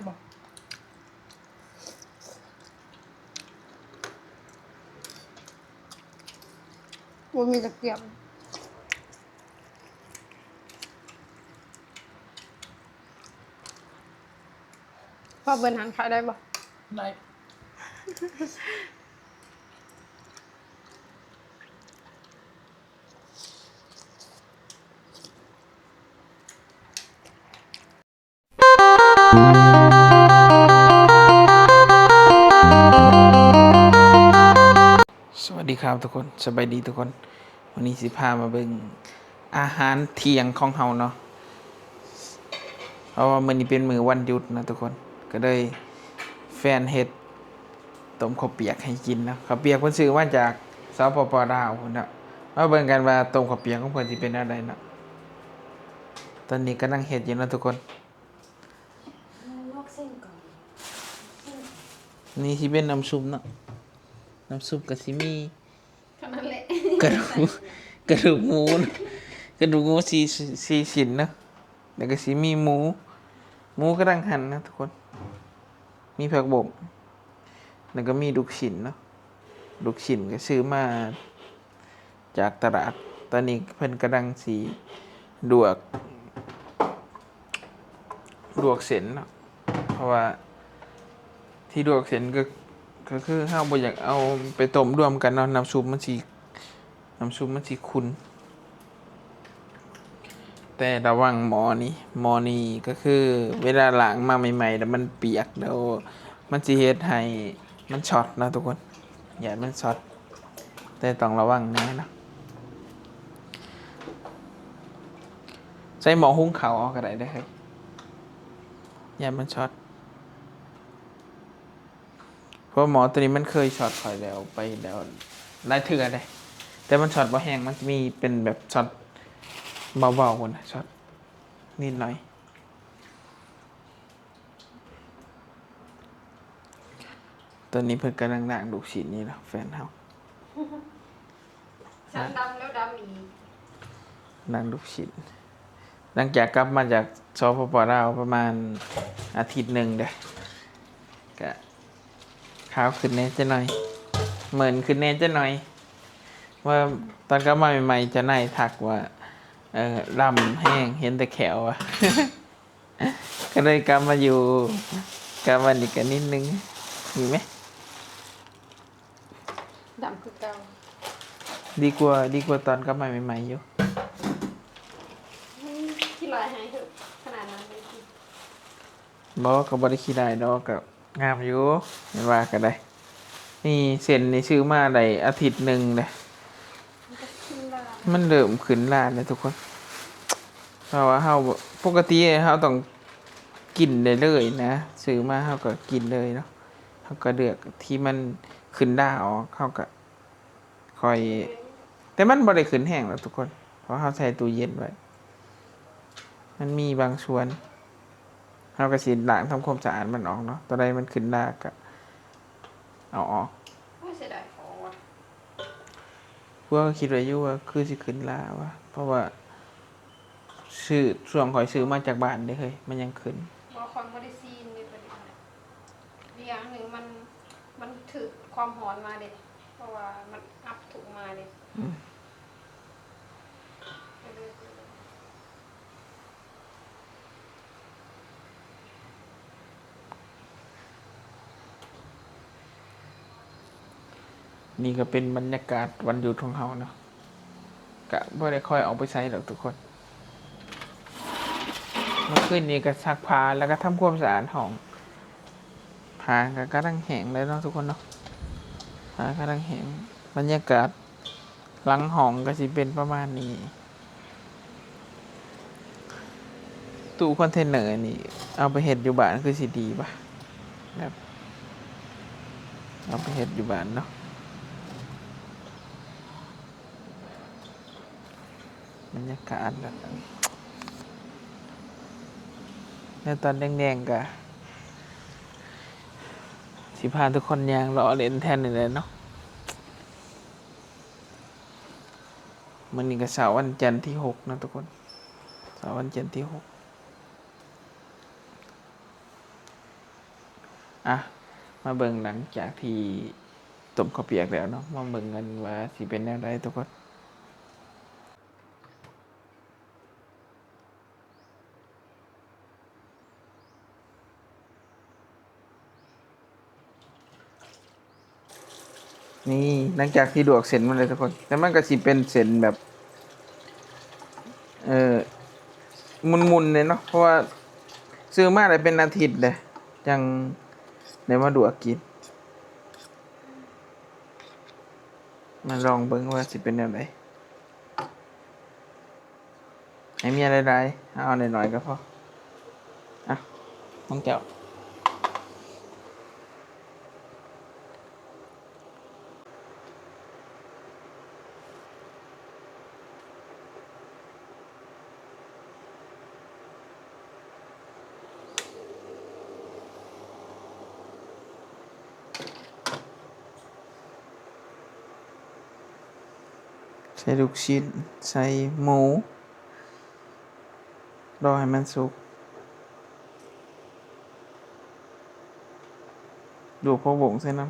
ບໍ່? ບໍ່ມີຕະກຽມ. ພໍ່ເບິ່ນຫັ້ນຂາຍໄດ້ບໍ່? ໄດ້. ສະຫວັດດີຄັບທຸກຄົນ, ສະບາຍດີທຸກຄົນ. ວັນນີ້ຊິພາມາເບິ່ງອາຫານທ່ຽງຂອງເຮົາເນາະ, ເພາະວ່າມື້ນີ້ເປັນມື້ວັນຢຸດນະທຸກຄົນ, ກໍເລີຍແຟນເຮັດຕົ້ມເຂົ້າປຽກໃຫ້ກິນເນາະ. ເຂົ້າປຽກເພິ່ນຊື້ມາຈາກ ສປປ ລາວພຸ້ນເນາະ. ມາເບິ່ງກັນວ່າຕົ້ມເຂົ້າປຽກຂອງເພິ່ນຊິເປັນແນວໃດເນາະ. ຕອນນີ້ກຳລັງເຮັດຢູ່ເນາະທຸກຄົນ. ລວກເສັ້ນກ່ອນ ເສັ້ນ ນີ້ຊິເປັນນ້ຳຊຸບເນາະ, ນ້ຳຊຸບກໍຊິມີ ເທົ່ານັ້ນແຫຼະ ກະດູກ ກະດູກໝູ ກະດູກໝູສີ່ ສີ່ຊິ້ນເນາະ, ແລ້ວກໍຊິມີໝູ ໝູກະດັງຫັນນະທຸກຄົນ, ມີຜັກບົ້ງ ແລ້ວກໍມີລູກຊິ້ນເນາະ, ລູກຊິ້ນກໍຊື້ມາ ຈາກຕະຫຼາດ. ຕອນນີ້ເພິ່ນກຳລັງຊິລວກ ລວກເສັ້ນເນາະ, ເພາະວ່າທີ່ລວກເສັ້ນກໍ ກໍຄືເຮົາບໍ່ຢາກເອົາໄປຕົ້ມລວມກັນເນາະ, ນ້ຳຊຸບມັນຊິ ນ້ຳຊຸບມັນຊິຂຸ່ນ. ແຕ່ລະວັງໝໍ້ນີ້, ໝໍ້ນີ້ກໍຄືເວລາລ້າງມາໃໝ່ໆ ແລ້ວມັນປຽກ ແລ້ວມັນຊິເຮັດໃຫ້ມັນຊັອດເນາະທຸກຄົນ, ຢ້ານມັນຊັອດ. ແຕ່ຕ້ອງລະວັງແດ່ເນາະ. ໃສ່ໝໍ້ຫຸງເຂົ້າເອົາກໍໄດ້ເດີ້ເຮີ້ຍ, ຢ້ານມັນຊັອດ. ເພາະໝໍ້ໂຕນີ້ມັນເຄີຍຊັອດຂ້ອຍແລ້ວ ໄປແລ້ວຫຼາຍເທື່ອເດ້, ແຕ່ມັນຊັອດບໍ່ແຮງ, ມັນຈະມີເປັນແບບຊັອດເບົາໆພຸ້ນນະ, ຊັອດນິດໜ້ອຍ. ຕອນນີ້ເພິ່ນກຳລັງລ້າງລູກຊິ້ນຢູ່ເນາະ ແຟນເຮົາ. ຊັ້ນດຳແລ້ວດຳອີກ. ລ້າງລູກຊິ້ນ ຫຼັງຈາກກັບມາຈາກ ສປປ ລາວ ປະມານອາທິດໜຶ່ງເດ້, ກະຂາວຂຶ້ນແດ່ຈັກໜ້ອຍ, ເໝິນຂຶ້ນແດ່ຈັກໜ້ອຍ. ວ່າຕອນກັບມາໃໝ່ໆ ເຈົ້ານາຍທັກວ່າ ເອີ ດຳແຮງ ເຫັນແຕ່ແຂ້ວວ່າ. ກໍເລີຍກັບມາຢູ່ ກັບມານີ້ກໍນິດໜຶ່ງ. ມີໄໝ? ດຳຄືເກົ່າ. ດີກວ່າ ດີກວ່າຕອນກັບມາໃໝ່ໆຢູ່. ອືມ ຂີ້ຮ້າຍໃຫ້ເຖາະຂະໜາດນັ້ນເລີຍຕິ? ບໍ່ ກໍບໍ່ໄດ້ຂີ້ຮ້າຍດອກ, ກໍງາມຢູ່ ແມ່ນວ່າກໍໄດ້. ນີ້ເສັ້ນນີ້ຊື້ມາໄດ້ອາທິດໜຶ່ງແລ້ວ. ມັນເລີ່ມຂຶ້ນລາແລ້ວທຸກຄົນ, ເພາະວ່າເຮົາ ປົກກະຕິເຮົາຕ້ອງກິນໄດ້ເລີຍນະ, ຊື້ມາເຮົາກໍກິນເລີຍເນາະ, ເຮົາກໍເລືອກທີ່ມັນຂຶ້ນລາອອກ, ເຮົາກໍຄ່ອຍ ແຕ່ມັນບໍ່ໄດ້ຂຶ້ນແຮງດອກທຸກຄົນ, ເພາະເຮົາໃສ່ຕູ້ເຢັນໄວ້. ມັນມີບາງສ່ວນ ເຮົາກໍຊິລ້າງທຳຄວາມສະອາດມັນອອກເນາະ, ຕົວໃດມັນຂຶ້ນລາກໍເອົາອອກ. ໂອ້ຍ ເສຍດາຍຂອງວ່ະ. ພວກເຮົາຄິດໄວ້ຢູ່ວ່າຄືຊິຂຶ້ນລາວ່ະ, ເພາະວ່າຊື້ ຊ່ວງຂ້ອຍຊື້ມາຈາກບ້ານເດ້ເຮີ້ຍ ມັນຍັງຂຶ້ນ. ບໍ່ ຂ້ອຍບໍ່ໄດ້ຊີນເດ້ ເປັນຫຍັງ. ອີກຢ່າງໜຶ່ງມັນ ມັນຖືກຄວາມຮ້ອນມາເດ້, ເພາະວ່າມັນອັບຖົງມາເດ້. ອືມ. ນີ້ກໍເປັນບັນຍາກາດວັນຢຸດຂອງເຮົາເນາະ, ກະບໍ່ໄດ້ຄ່ອຍອອກໄປໃສດອກທຸກຄົນ. ເມື່ອຄືນນີ້ກໍຊັກຜ້າ ແລ້ວກໍທຳຄວາມສະອາດຫ້ອງ. ຜ້າກໍກຳລັງແຫ້ງແລ້ວເນາະທຸກຄົນເນາະ, ຜ້າກຳລັງແຫ້ງ. ບັນຍາກາດ ຫຼັງຫ້ອງກໍຊິເປັນປະມານນີ້. ຕູ້ຄອນເທນເນີນີ້ເອົາໄປເຮັດຢູ່ບ້ານຄືຊິດີປະ? ແບບເອົາໄປເຮັດຢູ່ບ້ານເນາະ. ບັນຍາກາດແບບ ໃນຕອນແດງໆ ກະຊິພາທຸກຄົນຍ່າງເລາະເຫຼັ້ນແຖວນີ້ແຫຼະເນາະ. ມື້ນີ້ກໍເຊົ້າວັນຈັນທີຫົກເນາະທຸກຄົນ, ເຊົ້າວັນຈັນທີຫົກ. ອ່ະ ມາເບິ່ງຫຼັງຈາກທີ່ຕົ້ມເຂົ້າປຽກແລ້ວເນາະ ມາເບິ່ງກັນວ່າຊິເປັນແນວໃດທຸກຄົນ. ນີ້ ຫຼັງຈາກທີ່ລວກເສັ້ນມາແລ້ວທຸກຄົນ ແຕ່ມັນກໍຊິເປັນເສັ້ນແບບ ເອີ ໝຸ່ນໆເດເນາະ ເພາະວ່າຊື້ມາໄດ້ເປັນອາທິດແລ້ວ ຈັ່ງໄດ້ມາລວກກິນ. ມາລອງເບິ່ງວ່າຊິເປັນແນວໃດ. ໃຫ້ເມຍຫຼາຍໆ ເອົາໜ້ອຍໆກໍພໍ. ອ່ະ ຂອງເຈົ້າ. ໃສ່ລູກຊີ້ນ ໃສ່ໝູ ລໍໃຫ້ມັນສຸກ ລວກຜັກບົ້ງໃສ່ນຳ.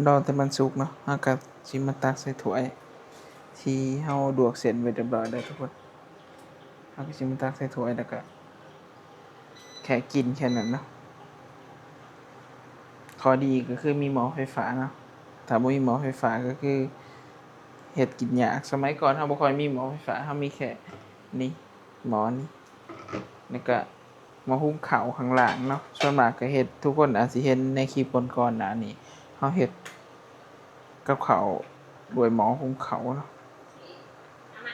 ລໍແຕ່ມັນສຸກເນາະ ເຮົາກໍຊິມາຕັກໃສ່ຖ້ວຍທີ່ເຮົາລວກເສັ້ນໄວ້ຮຽບຮ້ອຍແລ້ວທຸກຄົນ. ເຮົາກໍຊິມາຕັກໃສ່ຖ້ວຍ ແລ້ວກໍແຄ່ກິນແຄ່ນັ້ນເນາະ. ຂໍ້ດີກໍຄືມີໝໍ້ໄຟຟ້າເນາະ ຖ້າບໍ່ມີໝໍ້ໄຟຟ້າກໍຄືເຮັດກິນຍາກ. ສະໄໝກ່ອນເຮົາບໍ່ຄ່ອຍມີໝໍ້ໄຟຟ້າ ເຮົາມີແຄ່ນີ້ ໝໍ້ນີ້ ແລ້ວກໍໝໍ້ຫຸງເຂົ້າຂ້າງລ່າງເນາະ. ສ່ວນມາກກໍເຮັດ ທຸກຄົນອາດຊິເຫັນໃນຄລິບກ່ອນໆໜ້ານີ້ ເຮົາເຮັດກັບເຂົ້າດ້ວຍໝໍ້ຫຸງເຂົ້າເນາະ. ເອົາມາ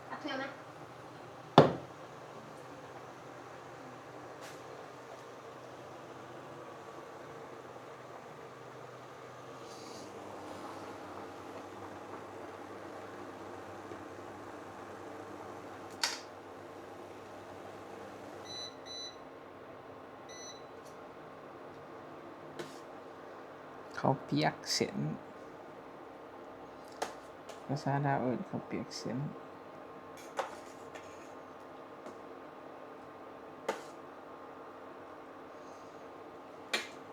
ເອົາຖ້ວຍມາ. ເຂົ້າປຽກເສັ້ນ ພາສາລາວເອີ້ນເຂົ້າປຽກເສັ້ນ.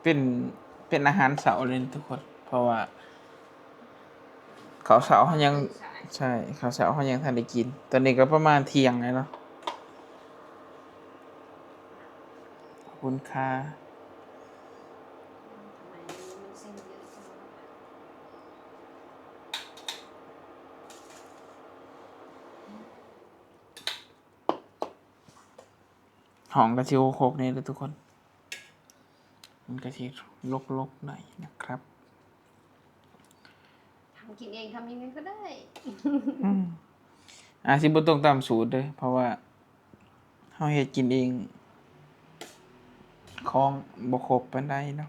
ເປັນ ເປັນອາຫານເຊົ້າເລີຍທຸກຄົນ ເພາະວ່າເຂົ້າເຊົ້າເຮົາຍັງ ໃຊ່ ເຂົ້າເຊົ້າເຮົາຍັງທັນໄດ້ກິນ. ຕອນນີ້ກໍປະມານທ່ຽງແລ້ວເນາະ. ຂອບຄຸນຄ່າ. ຫ້ອງກໍຊິໂຄກໆນີ້ແຫຼະທຸກຄົນ ມັນກໍຊິລົກໆໜ້ອຍນະຄັບ. ທຳກິນເອງ ທຳຍັງໄງກໍໄດ້. ອືມ ອາດຊິບໍ່ຕ້ອງຕາມສູດເດີ້ ເພາະວ່າເຮົາເຮັດກິນເອງ ຂອງບໍ່ຄົບປານໃດເນາະ.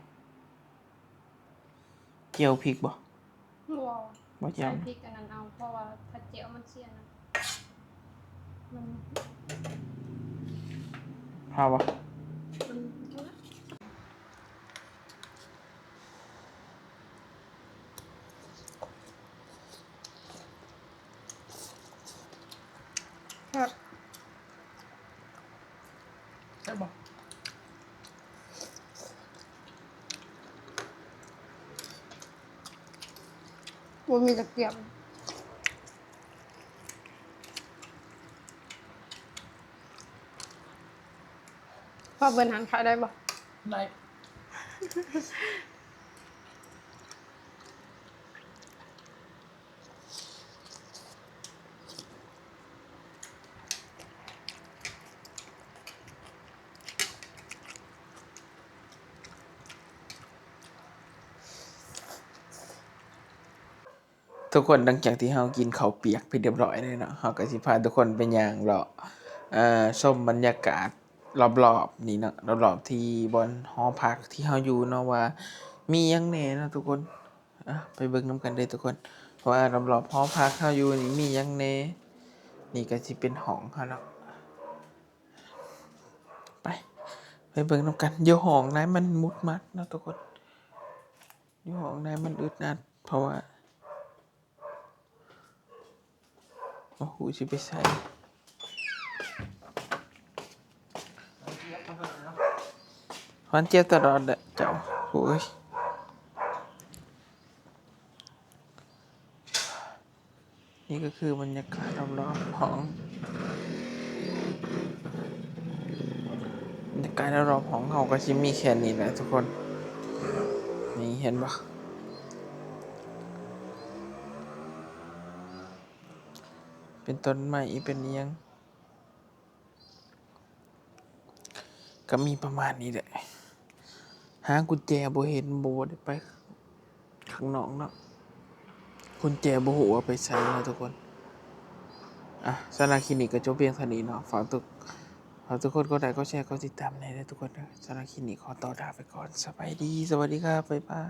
ແຈ່ວພິກບໍ່? ບໍ່ ບໍ່ແຈ່ວ ໃສ່ພິກອັນນັ້ນເອົາ ເພາະວ່າຖ້າແຈ່ວມັນເສຍນະ ມັນ ພໍບໍ່? ອືມ ພໍລະ. ແຊບ ແຊບບໍ່? ບໍ່ມີຕະກຽບ ພໍເບິ່ງຫັ້ນຂາຍໄດ້ບໍ່? ໄດ້. ທຸກຄົນ ຫຼັງຈາກທີ່ເຮົາກິນເຂົ້າປຽກເປັນຮຽບຮ້ອຍແລ້ວເນາະ ເຮົາກໍຊິພາທຸກຄົນໄປຍ່າງເລາະ ເອີ ຊົມບັນຍາກາດ ລອບໆນີ້ເນາະ ລອບໆທີ່ບ່ອນຫໍພັກທີ່ເຮົາຢູ່ເນາະ ວ່າ ມີຫຍັງແດ່ເນາະທຸກຄົນ. ອ່ະ ໄປເບິ່ງນຳກັນເດີທຸກຄົນ ວ່າລອບໆຫໍພັກເຮົາຢູ່ນີ້ມີຫຍັງແດ່. ນີ້ກໍຊິເປັນຫ້ອງເຮົາເນາະ. ໄປ ໄປເບິ່ງນຳກັນ. ຢູ່ຫ້ອງໃດມັນມຸດມັດເນາະທຸກຄົນ, ຢູ່ຫ້ອງໃດມັນອຶດອັດ ເພາະວ່າ ບໍ່ຮູ້ຊິໄປໃສ. ຫວານຈຽບຕະຫຼອດແຫຼະເຈົ້າ. ໂອ້ຍ ນີ້ກໍຄືບັນຍາກາດລອບໆຫ້ອງ. ບັນຍາກາດລອບໆຫ້ອງເຮົາກໍຊິມີແຄ່ນີ້ແຫຼະທຸກຄົນ. ນີ້ເຫັນບໍ່? ເປັນຕົ້ນໄມ້ ເປັນອີ່ຫຍັງ ກໍມີປະມານນີ້ແຫຼະ. ຫາກຸນແຈບໍ່ເຫັນ ບໍ່ໄດ້ໄປຂ້າງນອກເນາະ, ກຸນແຈບໍ່ຮູ້ວ່າໄປໃສເນາະທຸກຄົນ. ອ່ະ ສຳລັບຄລິບນີ້ກໍຈົບພຽງເທົ່ານີ້ເນາະ. ຝາກທຸກ ຝາກທຸກຄົນກົດໄລ ກົດແຊ ກົດຕິດຕາມແດ່ເດີທຸກຄົນເດີ. ສຳລັບຄລິບນີ້ຂໍຕົວລາໄປກ່ອນ. ສະບາຍດີ ສະຫວັດດີຄັບ ບາຍບາຍ.